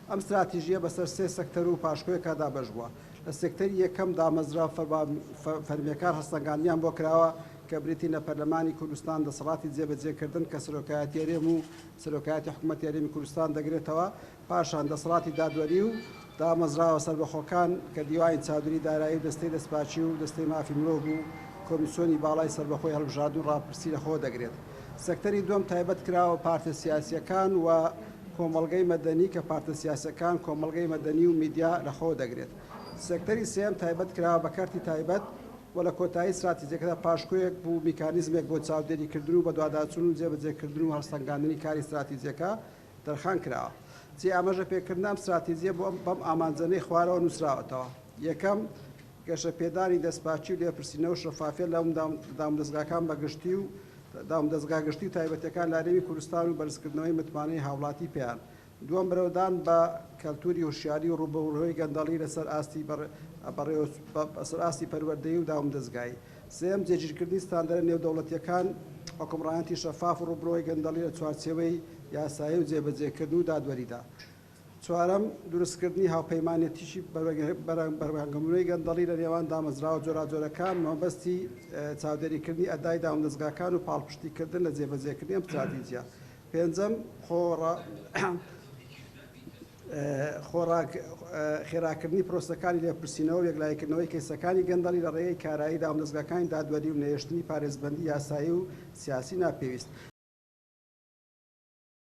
ئەم ستراتیژییە بەسەر سێ سەکتەر و پاشکۆیەکا دابەش بووە. لە سێکتەری یەکەم دامەزراوە فەرمییەکان هەڵسەنگاندنیان بۆ کراوە کە بریتین لە پەرلەمانی کوردستان، دەسەڵاتی جێبەجێکردن کە سەرۆکایەتی هەرێم و سەرۆکایەتی حکومەتی هەرێمی کوردستان دەگرێتەوە، پاشان دەسەڵاتی دادوەری و دامەزراوە سەربەخۆکان کە دیوانی چاودێری دارایی و دەستەی دەستپاکی و دەستەی مافی مرۆڤ و کۆمیسیۆنی باڵای سەربەخۆی هەڵبژاردن و ڕاپرسی لەخۆ دەگرێت. سێکتەری دووەم تایبەت کراوە پارتە سیاسییەکان و کۆمەڵگەی مەدەنی کە پارتە سیاسییەکان، کۆمەڵگەی مەدەنی و میدیا لەخۆ دەگرێت. سێکتەری سێیەم تایبەت کراوە بە کەرتی تایبەت و لە کۆتایی ستراتیجیەکەدا پاشکۆیەک بوو میکانیزمێک بۆ چاودێریکردن و بەدواداچوون و جێبەجێکردن و هەڵسەنگاندنی کاری ستراتیجیەکە تەرخان کراوە. جێی ئاماژە پێکردنە ئەم ستراتیجیە بۆ بەم ئامانجەنەی خوارەوە نووسراوەتەوە، یەکەم، گەشەپێدانی دەستپاکی و لێپرسینەوە و شەفافیەت لە دامودەزگاکان بە گشتی و دامودەزگا گشتی و تایبەتیەکان لە هەرێمی کوردستان و بەرزکردنەوەی متمانەی هاوڵاتی پێیان. دووەم، برەودان بە کەلتوری هوشیاری و ڕووبەڕووی گەندەڵی لەسەر ئاستی بەسەر ئاستی پەروەردەیی و دامودەزگایی. سێیەم، جێگیرکردنی ستاندەرە نێودەوڵەتییەکان، حوکمڕانیەتی شەفاف و ڕووبڕووی گەندەڵی لە چوارچێوەی یاسایی و جێبەجێکردن و دادوەریدا. چوارەم، دروستکردنی هاوپەیمانێتیی بەرەنگاربوونەوەی گەندەڵی لە نێوان دامەزراوە جۆراوجۆرەکان بە مەبەستی چاودێریکردنی ئەدای دامودەزگاکان و پاڵپشتیکردن لە جێبەجێکردنی ئەم ستراتیجییە. پێنجەم، خێراکردنی پرۆسەکانی لێپرسینەوە و یەکلاییکردنەوەی کەیسەکانی گەندەڵی لە ڕێگەی کارایی دامودەزگاکانی دادوەری و نەهێشتنی پارێزبەندی یاسایی و سیاسی ناپێویست.